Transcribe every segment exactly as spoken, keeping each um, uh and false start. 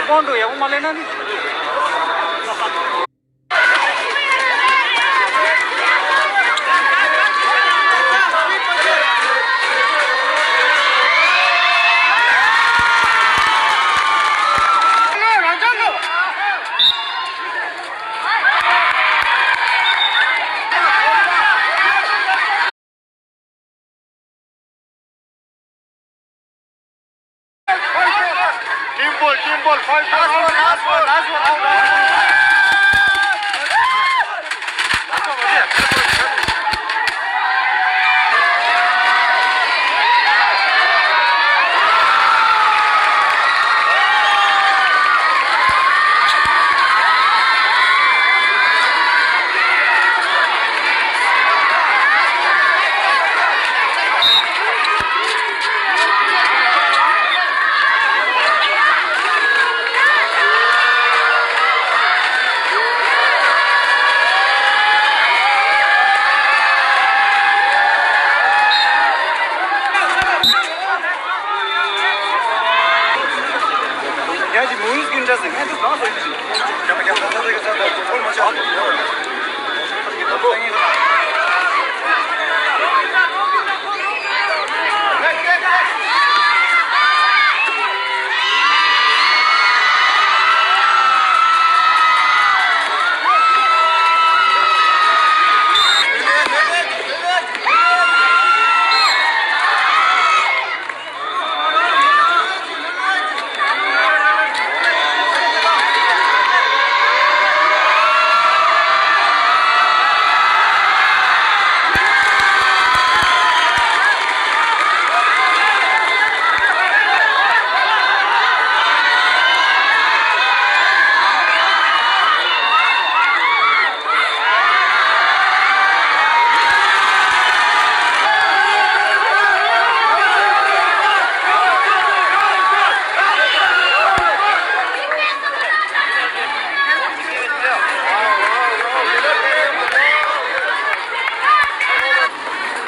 ཀོང་འགྲོ་ཡག་པོ་མ་ལེན་ན་ནི། Team ball, team ball, five ball, out, last one, last one, out, out.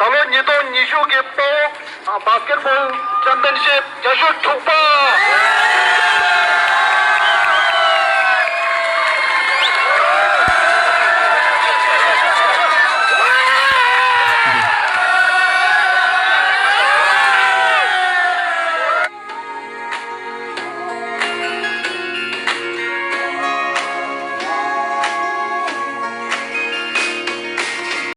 ད་ལོ་ཉིས་སྟོང་ཉི་ཤུ་གི་དཔའ་བོ་བྷ་སི་ཀེ་ཊི་བྷོལ་ཅམ་པི་ཡན་ཤིབ་རྒྱ་ཤོད་དྲུག་པ།